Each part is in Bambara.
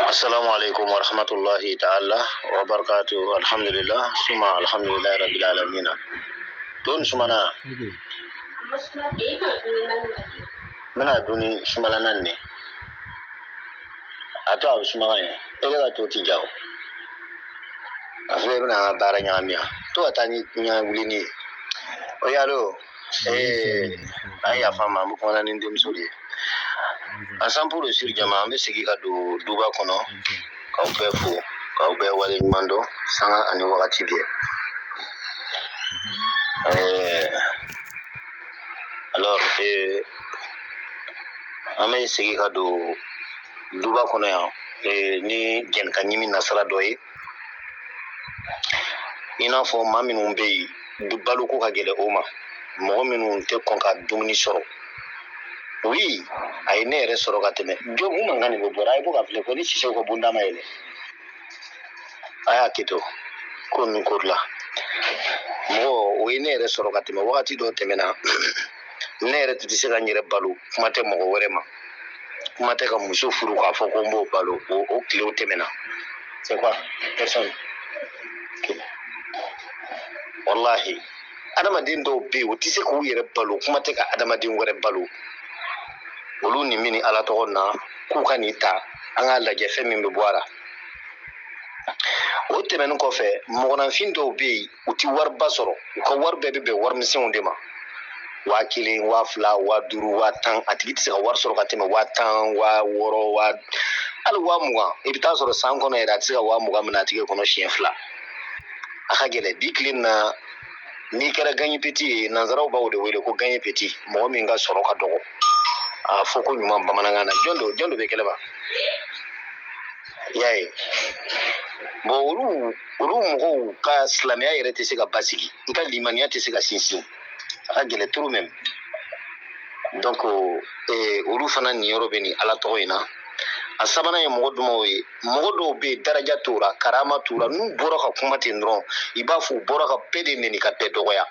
Assalamu alaikum warahmatullahi ta'ala wa barakatuh. Alhamdulillah, suma alhamdulillah rabbil alamin. Don sumana n bɛna dun ni sumala nan ne a to a bɛ suma ka ɲɛ e bɛ ka to ti ja o a filɛ i bɛna an ka baara ɲagami yan to ka taa ni ɲa wuli ni ye o yalo ee a ye yafa n ma an bɛ kumana ni n denmuso de ye ensemble de sur jama an bɛ segin ka don duba kɔnɔ k'aw bɛɛ fo k'aw bɛɛ wale ɲuman dɔn sanga ani wagati bɛɛ. Alors an bɛ segin ka don duba kɔnɔ yan ni jɛnka ɲimi nasira dɔ ye. I n'a fɔ maa minnu bɛ yen baloko ka gɛlɛn o ma, mɔgɔ minnu tɛ kɔn ka dumuni sɔrɔ. Oui, a ye ne yɛrɛ sɔrɔ ka tɛmɛ jɔn mun mankan nin bɛ bɔra a ye bɔ ka filɛ ko ni sisew ka bonda ma yɛlɛ a y'a kɛ to ko ninnu ko la mɔgɔ o ye ne yɛrɛ sɔrɔ ka tɛmɛ. Wagati dɔ tɛmɛna, ne yɛrɛ tun tɛ se ka n yɛrɛ balo, kuma tɛ mɔgɔ wɛrɛ ma, kuma tɛ ka muso furu k'a fɔ ko n b'o balo. O tilew tɛmɛna. C'est quoi? Personne. Wallahi, adamaden dɔw bɛ yen, u tɛ se k'u yɛrɛ balo, kuma tɛ ka adamaden wɛrɛ balo. Olu ni min ni Ala tɔgɔ na k'u ka nin ta, an k'a lajɛ fɛn min bɛ bɔ a la. O tɛmɛnen kɔfɛ, mɔgɔninfin dɔw bɛ yen, u ti wariba sɔrɔ, u ka wari bɛɛ bɛ bɛn warimisɛnw de ma, 1000, 2000, 5000, 10,000. A tigi tɛ se ka wari sɔrɔ ka tɛmɛ 10,000, 6000, waa hali 20,000. I bɛ taa sɔrɔ san kɔnɔ yɛrɛ, a tɛ se ka 20,000 minɛ a tigi kɔnɔ siɲɛ fila. A ka gɛlɛn bi tile na. N'i kɛra gagne petit ye, nanzaraw b'o de wele ko gagne petit, mɔgɔ min ka sɔrɔ ka dɔgɔ. A fɔ ko ɲuman bamanankan na, jɔn don, jɔn dɔ bɛ kɛlɛ ma i y'a ye. Bon, olu mɔgɔw ka silamɛya yɛrɛ tɛ se ka basigi, i ka limaniya tɛ se ka sinsin, a ka gɛlɛn trop même. Donc olu fana niyɔrɔ bɛ nin Ala tɔgɔ in na. A sabanan ye mɔgɔ jumɛnw ye? Mɔgɔ dɔw bɛ yen, daraja t'u la, karama t'u la. N'u bɔra ka kuma ten dɔrɔn, i b'a fɔ u bɔra ka bɛɛ de neni, ka bɛɛ dɔgɔya.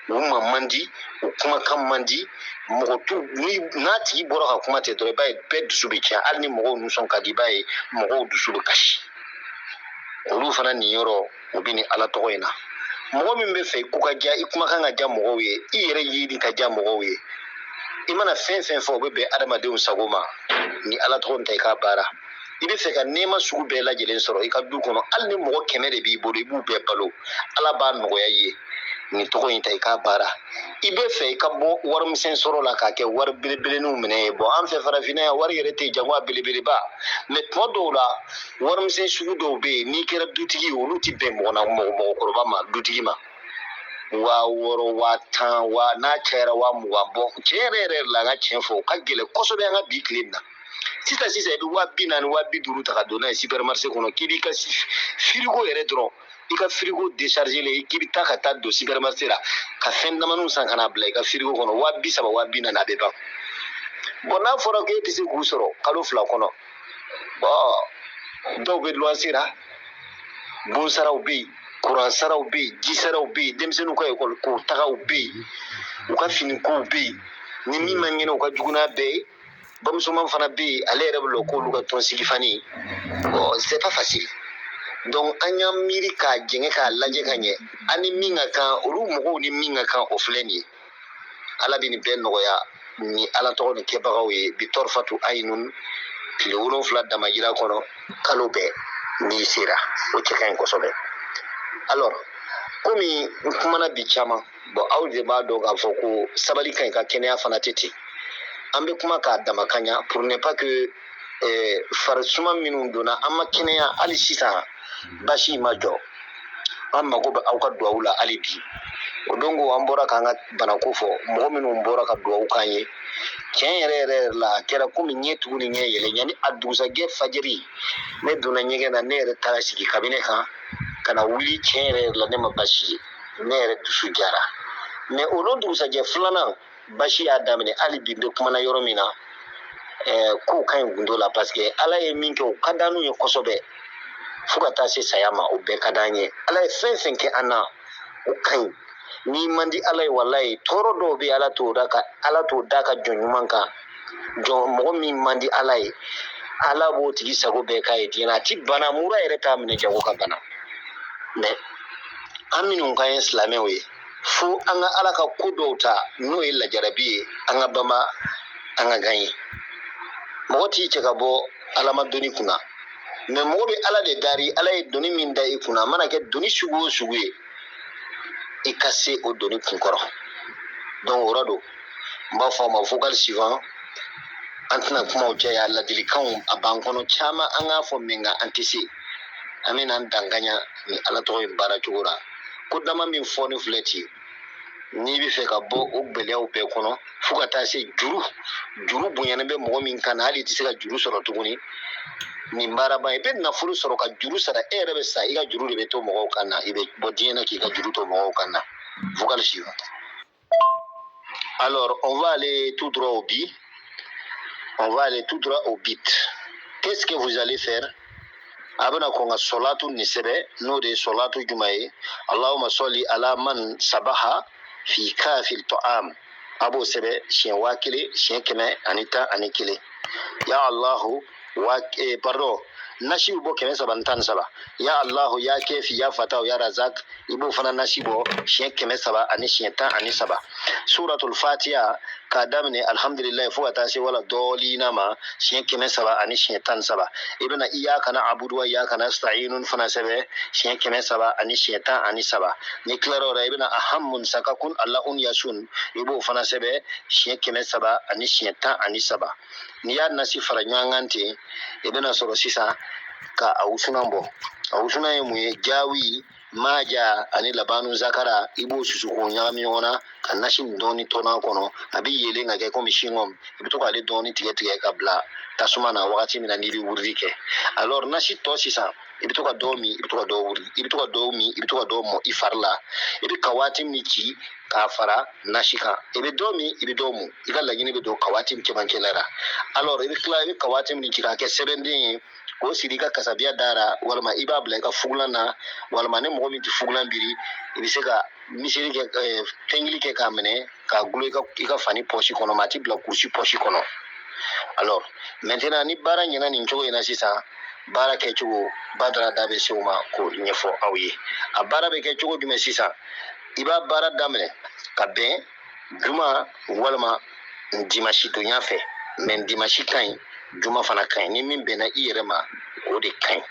U ma man di, u kumakan man di mɔgɔ t'u ni. N'a tigi bɔra ka kuma ten dɔrɔn, i b'a ye bɛɛ dusu bɛ tiɲɛ. Hali ni mɔgɔw nisɔn ka di, i b'a ye mɔgɔw dusu bɛ kasi. Olu fana niyɔrɔ u bɛ nin Ala tɔgɔ in na. Mɔgɔ min bɛ fɛ i ko ka diya, i kumakan ka diya mɔgɔw ye, i yɛrɛ yeli ka diya mɔgɔw ye, i mana fɛn fɛn fɔ, o bɛ bɛn adamadenw sago ma, ni Ala tɔgɔ in ta i k'a baara. I bɛ fɛ ka nɛɛma sugu bɛɛ lajɛlen sɔrɔ i ka du kɔnɔ, hali ni mɔgɔ 100 de b'i bolo, i b'u bɛɛ balo, Ala b'a nɔgɔya i ye, nin tɔgɔ in ta i k'a baara. I bɛ fɛ i ka bɔ warimisɛn sɔrɔ la k'a kɛ wari belebeleninw minɛ ye. Bɔn, an fɛ farafinna yan, wari yɛrɛ tɛ jango a belebeleba. Mɛ tuma dɔw la, warimisɛn sugu dɔw bɛ yen, n'i kɛra dutigi ye, olu ti bɛn mɔgɔ na, mɔgɔkɔrɔba ma, dutigi ma. 6000, 10,000, waa n'a cayara 20,000. Bɔn, tiɲɛ yɛrɛ yɛrɛ la, an ka tiɲɛ fɔ, o ka gɛlɛn kosɛbɛ an ka bi tile in na. Sisan sisan, i bɛ 40,000, 50,000 ta ka don n'a ye supermarché kɔnɔ, k'i b'i ka frigo yɛrɛ dɔrɔn, i ka frigo décharger le, k'i bɛ taa ka taa don supermarché la ka fɛn damaninw san ka n'a bila i ka frigo kɔnɔ, 30,000, 40,000, a bɛ ban. Bɔn, n'a fɔra k'e tɛ se k'u sɔrɔ kalo 2 kɔnɔ, bɔn, dɔw bɛ luwanse la, bon saraw bɛ yen, kuran saraw bɛ yen, ji saraw bɛ yen, denmisɛnninw ka ekɔli ko tagaw bɛ yen, u ka finikow bɛ yen. Ni min man kɛnɛ, u ka jugu n'a bɛɛ ye. Bamusoman fana bɛ yen, ale yɛrɛ bɛ lɔ k'olu ka tɔnsigi fani. Bon, c'est pas facile. Donc an y'an miiri k'a jɛngɛ k'a lajɛ ka ɲɛ, an ni min ka kan, olu mɔgɔw ni min ka kan, o filɛ nin ye. Ala bɛ nin bɛɛ nɔgɔya ni Ala tɔgɔ nin kɛbagaw ye. Bi tɔrɔfatu ayinun, tile 7 damajira kɔnɔ, kalo bɛɛ n'i sera, o cɛ ka ɲi kosɛbɛ. Alors, komi n kumana bi caman, bon, aw de b'a dɔn k'a fɔ ko sabali ka ɲi ka kɛnɛya fana tɛ ten. An bɛ kuma k'a dama ka ɲa pour ne pas que farisuma minnu donna an ma kɛnɛya. Hali sisan basi ma jɔ, an mago bɛ aw ka duwawu la hali bi. O don ko an bɔra k'an ka banako fɔ, mɔgɔ minnu bɔra ka duwawu k'an ye, tiɲɛ yɛrɛ yɛrɛ yɛrɛ la, a kɛra komi ɲɛ tugu ni ɲɛ yɛlɛ. Yanni a dugusajɛ fajiri, ne donna ɲɛgɛn na, ne yɛrɛ taara sigi kabinɛ kan ka na wuli. Tiɲɛ yɛrɛ yɛrɛ la, ne ma basi ye, ne yɛrɛ dusu jara. Mɛ o don dugusajɛ filanan, basi y'a daminɛ. Hali bi n bɛ kumana yɔrɔ min na, kow ka ɲi gundo la, parce que Ala ye min kɛ, o ka d'an ye kosɛbɛ, fo ka taa se saya ma, o bɛɛ ka d'an ye. Ala ye fɛn fɛn kɛ an na, o ka ɲi. N'i man di Ala ye, walayi, tɔɔrɔ dɔw bɛ, Ala t'o da ka, Ala t'o da ka jɔn ɲuman kan. Jɔn mɔgɔ min man di Ala ye, Ala b'o tigi sago bɛɛ k'a ye diɲɛ na. A ti bana, mura yɛrɛ t'a minɛ jago ka bana. Mais an minnu kan ye silamɛw ye, fo an ka Ala ka ko dɔw ta, n'o ye lajarabi ye, an ka bama, an ka gan ye. Mɔgɔ t'i cɛ ka bɔ Ala ma doni kunna, mais mɔgɔ bɛ Ala de dari. Ala ye doni min da i kunna, a mana kɛ doni sugu o sugu ye, i ka se o doni kunkɔrɔ. Donc o yɔrɔ don, n b'a fɔ a ma vocal suivant. An tɛna kumaw caya, ladilikanw a b'an kɔnɔ caman, an k'a fɔ min nka an tɛ se. An bɛna an dankanya ni Ala tɔgɔ in baara cogo la. Ko dama min fɔ ni filɛ ten, n'i bɛ fɛ ka bɔ o gɛlɛyaw bɛɛ kɔnɔ, fo ka taa se juru, juru bonyanen bɛ mɔgɔ min kan na, hali i tɛ se ka juru sɔrɔ tuguni, nin baaraba i bɛ nafolo sɔrɔ ka juru sara, e yɛrɛ bɛ sa, i ka juru de bɛ to mɔgɔw kan na, i bɛ bɔ diɲɛ na k'i ka juru to mɔgɔw kan na. Vocal suivant. Alors, on va aller tout droit au but. On va aller tout droit au but. Qu'est-ce que vous allez faire? A bɛna kɔn ka sɔlatu nin sɛbɛn, n'o de ye sɔlatu jumɛn ye? Allahumma sɔli ala man sabaha fi kafil ta'am. A b'o sɛbɛn siɲɛ 1111. Ya Allahu wa pardon, nasi bɛ bɔ 313. Ya Allahu ya Kefi ya Fatahu ya Razak, i b'o fana nasi bɔ siɲɛ 313. Suratul Fatiha, k'a daminɛ alhamdulilayi fo ka taa se wala dɔɔlina ma, siɲɛ 313. I bɛna iyaka na abudu wa iyaka nasta'inun fana sɛbɛn siɲɛ 313. Ni tilara o la, i bɛna ahamun sakakun allahun yasun, i b'o fana sɛbɛn siɲɛ 313. N'i y'a nasi fara ɲɔgɔn kan ten, i bɛna sɔrɔ sisan ka a wusulan bɔ. A wusulan ye mun ye? Jawi maja ani labanu zakara, i b'o susu k'o ɲagami ɲɔgɔn na ka nasi nin dɔɔni tɔnɔ a kɔnɔ. A bɛ yeelen ka kɛ komi chewing-gum. I bɛ to k'ale dɔɔni tigɛ tigɛ ka bila tasuma na wagati min na n'i bɛ wurudi kɛ. Alors nasi tɔ sisan, i bɛ to ka dɔw min, i bɛ to ka dɔw wuri, i bɛ to ka dɔw min, i bɛ to ka dɔw mɔ i fari la. I bɛ kawati min ci k'a fara nasi kan, i bɛ dɔ min, i bɛ dɔ mun, i ka laɲini bɛ don kawati min cɛmancɛ la. Alors i bɛ tila, i bɛ kawati min ci k'a kɛ sɛbɛnden ye, k'o siri i ka kasabiya da la, walima i b'a bila i ka fugulan na, walima ni mɔgɔ min tɛ fugulan biri, i bɛ se ka miseli kɛ, fɛnkili kɛ k'a minɛ k'a gulo i ka fani pɔsi kɔnɔ, maa ti bila kurusi pɔsi kɔnɔ. Alors maintenant, ni baara ɲɛna nin cogo in na sisan, baara kɛcogo Badara da bɛ se o ma k'o ɲɛfɔ aw ye. A baara bɛ kɛ cogo jumɛn sisan? I b'a baara daminɛ ka bɛn juma walima dimasi donya fɛ, mais dimasi ka ɲi, juma fana ka ɲi, ni min bɛnna i yɛrɛ ma, o de ka ɲi.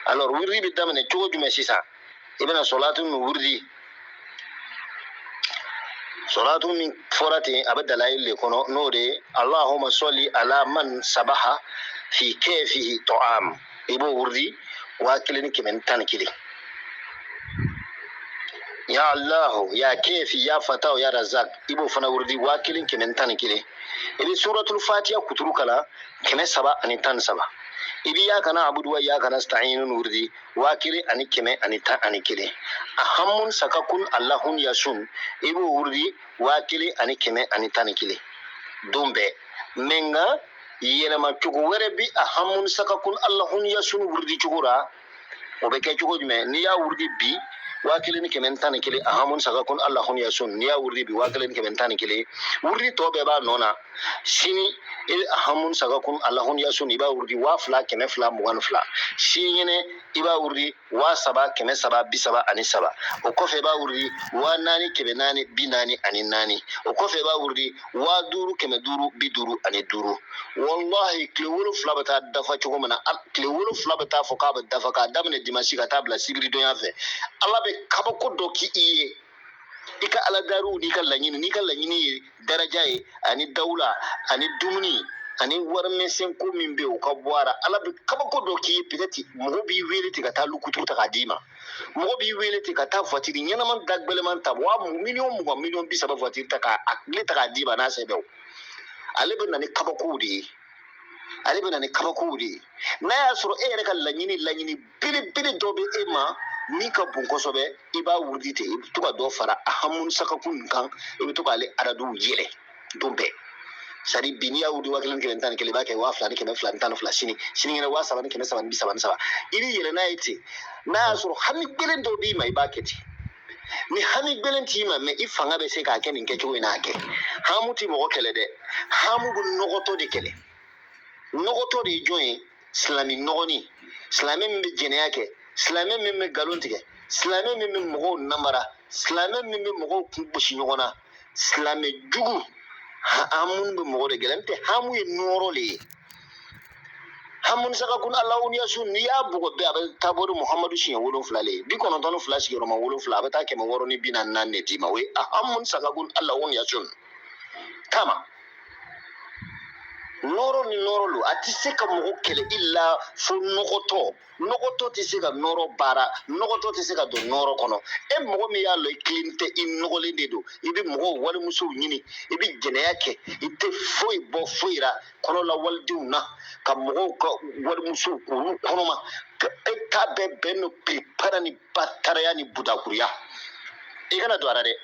Alors wurudi bɛ daminɛ cogo jumɛn sisan? I bɛna sɔlatu min wurudi, sɔlatu min fɔra ten, a bɛ dalayil de kɔnɔ, n'o de ye allahumma sɔli ala man sabaha fi kɛfihi ta'am. I b'o wurudi 1111. Ya Allahu ya Kefi ya Fatahu ya Razak, i b'o fana wurudi 1111. I bɛ suratul Fatiha kuturu kalan 313. I bɛ iyaka na'budu wa iyaka nasta'in wurudi 1111. Ahamun sakakun allahun yasun, i b'o wurudi 1111 don bɛɛ. Mais nka yɛlɛma cogo wɛrɛ bi ahamun sakakun allahun yasun wurudi cogo la. O bɛ kɛ cogo jumɛn? N'i y'a wurudi bi 1111, ahamun sakakun allahun yasun, n'i y'a wurudi bi 1111, wurudi tɔ bɛɛ b'a nɔ na. Sini i bɛ ahamun sakakun allahun yasun, i b'a wurudi 2222. Sinikɛnɛ i b'a wurudi 3333. O kɔfɛ i b'a wurudi 4444. O kɔfɛ i b'a wurudi 5555. Wallahi, tile 7 bɛ taa dafa cogo min na, tile 7 bɛ taa fɔ k'a bɛ dafa, k'a daminɛ dimasi ka taa bila sibiri donya fɛ, Ala bɛ kabako dɔ k'i ye. I ka Ala dariw n'i ka laɲini, n'i ka laɲini ye daraja ye ani dawula ani dumuni ani warimisɛn ko min bɛ yen, o ka bɔ a la, Ala bɛ kabako dɔ k'i ye. Peut-être mɔgɔ b'i wele ten ka taa lukutu ta k'a d'i ma, mɔgɔ b'i wele ten ka taa voiture ɲɛnama da gbɛlɛman ta, wa miliyɔn 20, miliyɔn 30 voiture ta k'a tile ta k'a d'i ma n'a sɛbɛw. Ale bɛ na ni kabakow de ye, ale bɛ na ni kabakow de ye. N'a y'a sɔrɔ e yɛrɛ ka laɲini, laɲini belebele dɔ bɛ e ma min ka bon kosɛbɛ, i b'a wurudi ten, i bɛ to ka dɔ fara a hamu sakakun nin kan, i bɛ to k'ale aradiw yɛlɛ don bɛɛ. C'est à dire bi n'i y'a wuli 1111, i b'a kɛ 2212 sini, sinikɛnɛ 3333. I bɛ yɛlɛ n'a ye ten. N'a y'a sɔrɔ hami gbɛlɛn dɔ b'i ma, i b'a kɛ ten. Ni hami gbɛlɛn t'i ma, mais i fanga bɛ se k'a kɛ nin kɛcogo in n'a kɛ. Hamu ti mɔgɔ kɛlɛ dɛ, hamu bɛ nɔgɔtɔ de kɛlɛ. Nɔgɔtɔ de ye jɔn ye? Silamɛ nɔgɔni, silamɛ min bɛ jɛnɛya kɛ, silamɛ min bɛ nkalon tigɛ, silamɛ min bɛ mɔgɔw namara, silamɛ min bɛ mɔgɔw kun gosi ɲɔgɔn na, silamɛ jugu. Hamu bɛ mɔgɔ de gɛlɛn, n'o tɛ hamu ye nɔɔrɔ de ye. Hamu sakakun Alahu yasun, n'i y'a bugɔ bɛɛ a bɛ taa bɔ ni Muhamadu siɲɛ 7 le ye, 92 sigiyɔrɔma 7, a bɛ taa 644 de d'i ma. O ye hamu sakakun Alahu yasun kama. Nɔɔrɔ ni nɔɔrɔ lo, a tɛ se ka mɔgɔ kɛlɛ illa fo nɔgɔtɔ. Nɔgɔtɔ tɛ se ka nɔɔrɔ baara, nɔgɔtɔ tɛ se ka don nɔɔrɔ kɔnɔ. E mɔgɔ min y'a lɔn i kilen tɛ, i nɔgɔlen de don, i bɛ mɔgɔw walimusow ɲini, i bɛ jɛnɛya kɛ, i tɛ foyi bɔ foyi la kɔnɔla walidenw na, ka mɔgɔw ka walimusow k'olu kɔnɔma, e ta bɛɛ bɛn no piripara ni bataraya ni budakuruya. I kana don a la dɛ.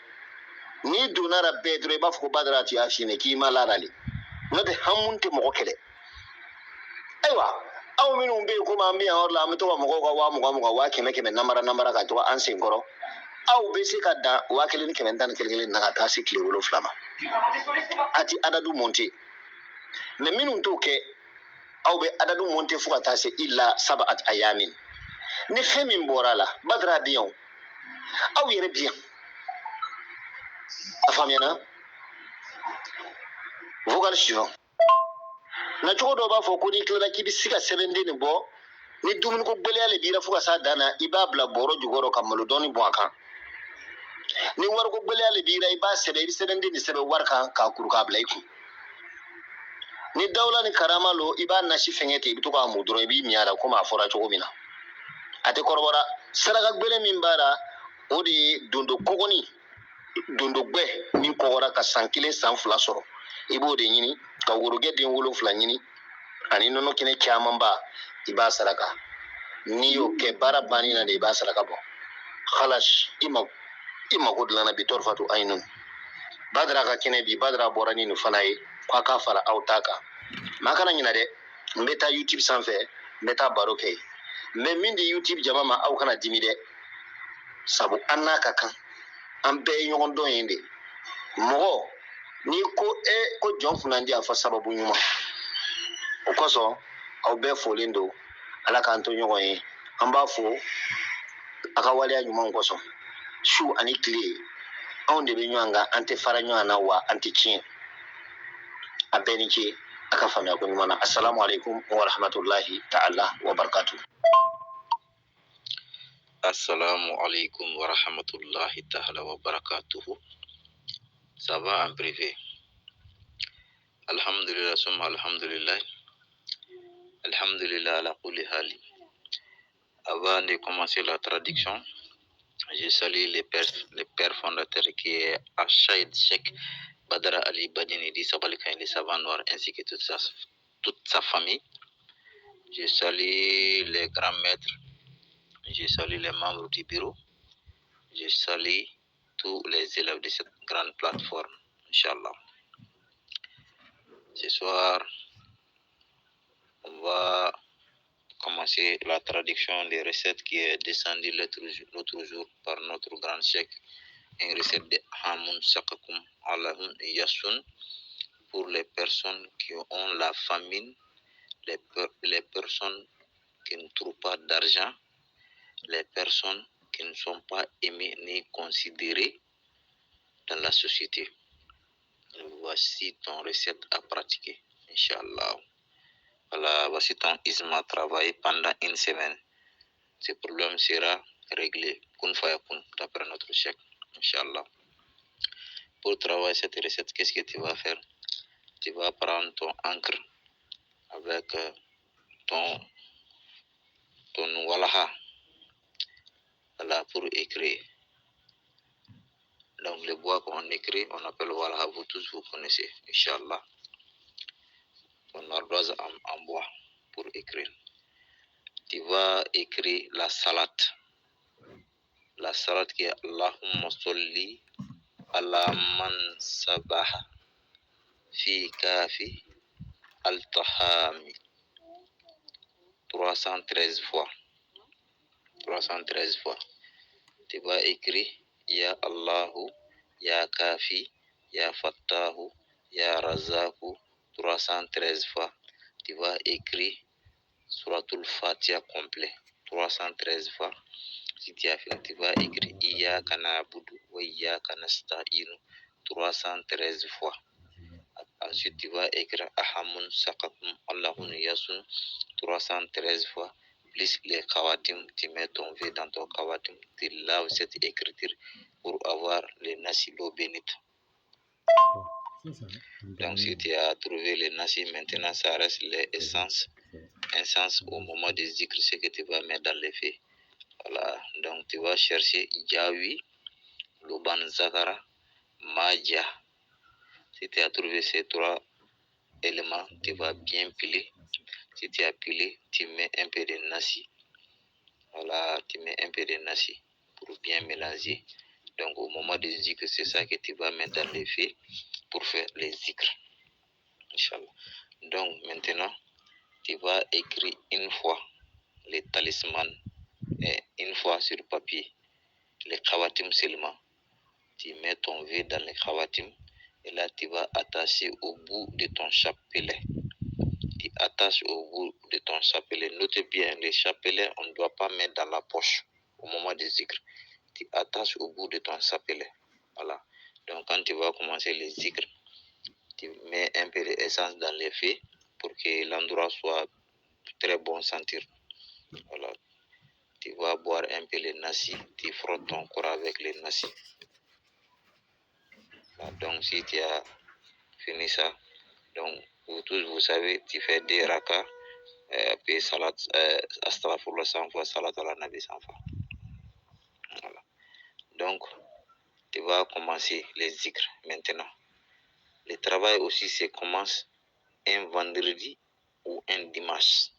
N'i donna la bɛɛ dɔrɔn i b'a fɔ ko Badara tun y'a f'i ɲɛna k'i ma lara le, n'o tɛ hamu tɛ mɔgɔ kɛlɛ. Ayiwa, aw minnu bɛ yen komi an bɛ yan yɔrɔ la, an bɛ to ka mɔgɔw ka 20,000 20, 100,000 namara namara ka to an sen kɔrɔ. Aw bɛ se ka dan 1111 kelen na ka taa se tile 7 ma, a ti adadu monte. Mɛ minnu t'o kɛ, aw bɛ adadu monte fo ka taa se illa sabat ayamin. Ni fɛn min bɔra a la, Badara bi yan o, aw yɛrɛ bi yan. A faamuyana? Vocal suivant. Na cogo dɔw b'a fɔ ko n'i tilala k'i bɛ se ka sɛbɛnden nin bɔ, ni dumuniko gɛlɛya le b'i la fo ka s'a dan na, i b'a bila bɔrɔ jukɔrɔ ka malo dɔɔni bɔn a kan. Ni wariko gɛlɛya le b'i la, i b'a sɛbɛn, i bɛ sɛbɛnden nin sɛbɛn wari kan k'a kuru k'a bila i kun. Ni dawula ni karama lo, i b'a nasi fɛngɛ ten, i bɛ to k'a mun dɔrɔn, i b'i min a la komi a fɔra cogo min na. A tɛ kɔrɔbɔra. Saraka gbɛlɛ min b'a la, o de ye dondo kɔgɔni, dondo gbɛ min kɔgɔra ka san 1 san 2 sɔrɔ, i b'o de ɲini ka worogɛ den 7 ɲini ani nɔnɔ kɛnɛ camanba, i b'a saraka. N'i y'o kɛ baara banni na de, i b'a saraka bɔ. Khalas, i mako dilanna bi tɔrɔfatu ayinun. Badara ka kɛnɛ bi, Badara bɔra ni nin fana ye k'a ka fara aw ta kan. Maa kana ɲina dɛ, n bɛ taa YouTube sanfɛ, n bɛ taa baro kɛ yen. N bɛ min di YouTube jama ma, aw kana dimi dɛ, sabu an n'a ka kan, an bɛɛ ye ɲɔgɔn dɔn yen de. Mɔgɔ n'i ko e ko jɔn kunnandi, a fɔ sababu ɲuman. O kosɔn aw bɛɛ folen don, Ala k'an to ɲɔgɔn ye. An b'a fo a ka waleya ɲumanw kosɔn. Su ani tile anw de bɛ ɲɔgɔn kan, an tɛ fara ɲɔgɔn na wa an tɛ tiɲɛ. A bɛɛ ni ce a ka faamuya ko ɲuman na. Assalamu alaikum wa rahmatullahi ta'ala wa barakatuh. Assalamu alaikum wa rahmatullahi ta'ala wa barakatuhu. Ça va en privé. Alhamdulillah, summa alhamdulillah. Alhamdulillah ala kulli hali. Avant de commencer la traduction, je salue les pères fondateurs qui est Achaïd Sheikh Badara Ali Badini dit Sabalika, les savants noirs, ainsi que toute sa famille. Je salue les grands maîtres, je salue les membres du bureau, je salue tous les élèves de cette grande plateforme, Inch'Allah. Ce soir, on va commencer la traduction des recettes qui est descendue l'autre jour par notre grand cheikh, une recette de Hamun Sakakum Alahun Yasun pour les personnes qui ont la famine, les personnes qui ne trouvent pas d'argent, les personnes qui ne sont pas aimées ni considérées dans la société. Voici ton recette à pratiquer, Inch'Allah. Voilà, voici ton isma travaillé pendant une semaine. Ce problème sera réglé, kun faya kun, d'après notre cheikh, Inch'Allah. Pour travailler cette recette, qu'est-ce que tu vas faire? Tu vas prendre ton encre avec ton walaha, voilà, pour écrire. Donc le bois qu'on écrit, on appelle walaha, vous tous vous connaissez, Inch'Allah. Ton ardoise en bois pour écrire. Tu vas écrire la salade. La salade qui est Allahumma salli ala man sabaha fi kafi al-tahami. 313 fois. 313 fois. Tu vas écrire Ya Allahu, Ya Kafi, Ya Fattahu, Ya Razaku, 313 fois. Tu vas écrire Suratul Fatiha complet 313 fois. Si tu as fini, tu vas écrire Iyyaka na'budu wa iyyaka nasta'in 313 fois. Ensuite, tu vas écrire Ahamun Sakakum Allahun Yasun 313 fois. Plus les Khawatim, tu mets ton V dans ton Khawatim, tu laves cette écriture pour avoir les nasi, l'eau bénite. Donc, si tu as trouvé les nasi, maintenant, ça reste les essences. Essence au moment des zikr, ce que tu vas mettre dans les faits. Voilà. Donc, tu vas chercher Jawi, Luban Zakara, Maja. Si tu as trouvé ces trois éléments, tu vas bien piler. Si tu as pilé, tu mets un peu de nasi. Voilà, tu mets un peu de nasi pour bien mélanger. Donc, au moment des zikr, c'est ça que tu vas mettre dans les faits pour faire les zikr. Inch'Allah. Donc, maintenant, tu vas écrire une fois les talismans, et une fois sur papier, les khawatim seulement. Tu mets ton V dans les khawatim et là, tu vas attacher au bout de ton chapelet. Tu attaches au bout de ton chapelet. Notez bien, les chapelets, on ne doit pas mettre dans la poche au moment des zikr. Tu attaches au bout de ton chapelet. Voilà. Donc, quand tu vas commencer les zikr, tu mets un peu d'essence dans les feux pour que l'endroit soit très bon sentir. Voilà. Tu vas boire un peu les nasi, tu frottes ton corps avec les nasi. Voilà. Donc, si tu as fini ça, donc vous tous, vous savez, tu fais des rakas, puis salat, astaghfirullah 100 fois, salat ala nabi 100 fois. Voilà. Donc, tu vas commencer les zikr maintenant. Le travail aussi, c'est commence un vendredi ou un dimanche.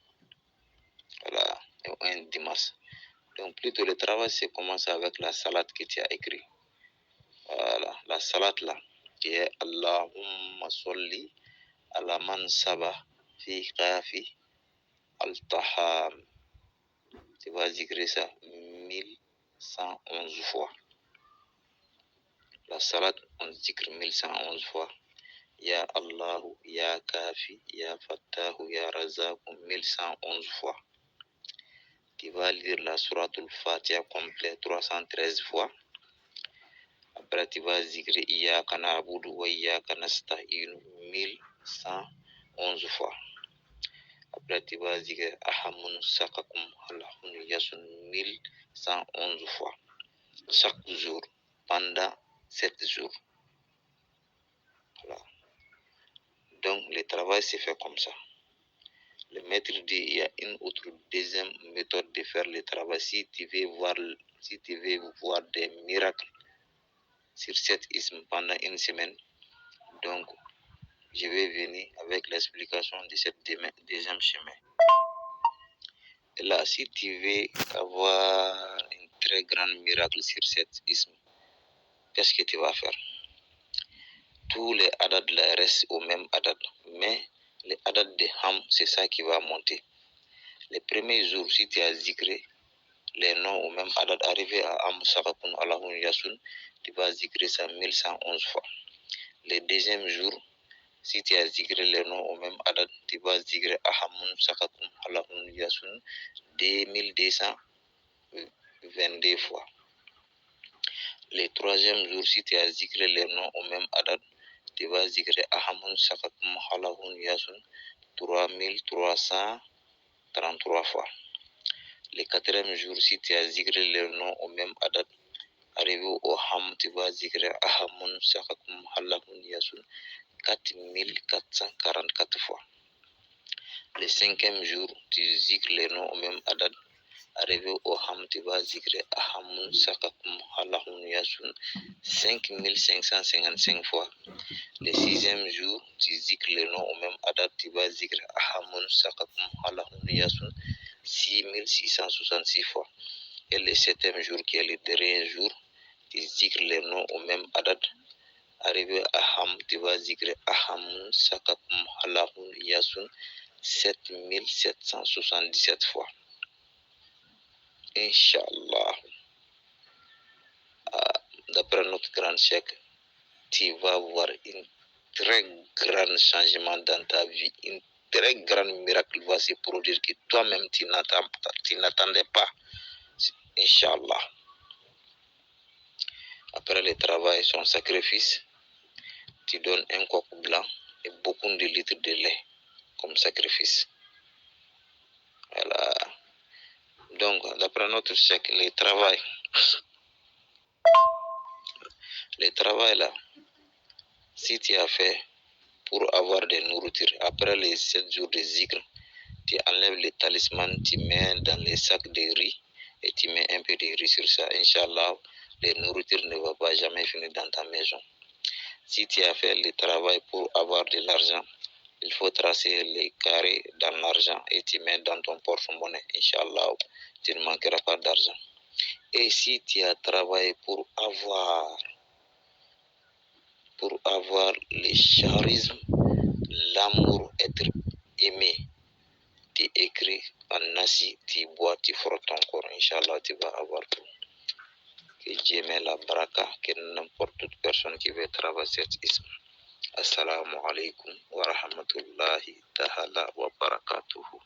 Voilà, un dimanche. Donc, plutôt le travail, c'est commencer avec la salade que tu as écrite. Voilà, la salade là, qui est Allahumma salli ala man saba fi qafi al-taham. Tu vas zikrer ça 1111 fois. La salade, on zikre 1111 fois. Ya Allahu, Ya Kafi, Ya Fattahu, Ya Razak, 1111 fois. Tu vas lire la Suratul Fatiha complète 313 fois. Après, tu vas zikrer Iyyaka na'budu wa iyyaka nasta'in 1111 fois. Après, tu vas zikrer Ahamun Sakakum Allahun Yasun 1111 fois. Chaque jour, pendant 7 jours. Voilà. Donc, le travail se fait comme ça. Le maître dit, il y a une autre deuxième méthode de faire le travail. Si tu veux voir, si tu veux voir des miracles sur cet isme pendant une semaine, donc je vais venir avec l'explication de cette deuxième chemin. Et là, si tu veux avoir un très grand miracle sur cet isme, qu'est-ce que tu vas faire? Tous les adad restent au même adad, mais les adad de Ham, c'est ça qui va monter. Les premiers jours, si tu as zikré les noms au même adad, arrivé à Ham, Sakakun, Allahun, Yasun, tu vas zikrer ça 1111 fois. Les deuxièmes jours, si tu as zikré les noms au même adad, tu vas zikrer Ahamun, Sakakun, Allahun, Yasun, 2222 fois. Les troisième jour, si tu as zikré les noms au même adad, tu vas zikrer Ahamun, Sakakum, Halahun, Yasun, 3333 fois. Le quatrième jour, si tu as zikré les noms au même adad, arrivé au Ham, tu vas zikrer Ahamun, Sakakum, Halahun, Yasun, 4444 fois. Le cinquième jour, tu zikres les noms au même adad. Arrivé au Ham, tu vas zikrer Ahamun, Sakakum, Halahun, Yasun, 5555 fois. Le sixième jour, tu zikres les noms au même adad, tu vas zikrer Ahamun, Sakakum, Halahun, Yasun, 6666 fois. Et le septième jour, qui est le dernier jour, tu zikres les noms au même adad. Arrivé à Ham, tu vas zikrer Ahamun, Sakakum, Halahun, Yasun, 7777 fois. Inch'Allah, d'après notre grand cheikh, tu vas voir un très grand changement dans ta vie, un très grand miracle va se produire que toi-même tu n'attendais pas. Inch'Allah. Après le travail, son sacrifice, tu donnes un coq blanc et beaucoup de litres de lait comme sacrifice. Voilà. Donc, d'après notre chèque, le travail là, si tu as fait pour avoir des nourritures, après les 7 jours de zikr, tu enlèves les talismans, tu mets dans les sacs de riz et tu mets un peu de riz sur ça. Inch'Allah, les nourritures ne vont pas jamais finir dans ta maison. Si tu as fait le travail pour avoir de l'argent, il faut tracer les carrés dans l'argent et tu mets dans ton porte-monnaie. Inch'Allah, tu ne manqueras pas d'argent. Et si tu as travaillé pour avoir le charisme, l'amour, être aimé, tu écris en assis, tu bois, tu frottes ton corps. Inch'Allah, tu vas avoir tout. Que Dieu met la baraka, que n'importe toute personne qui veut travailler cet isme. Assalamu alaikum wa rahmatullahi ta'ala wa barakatuhu.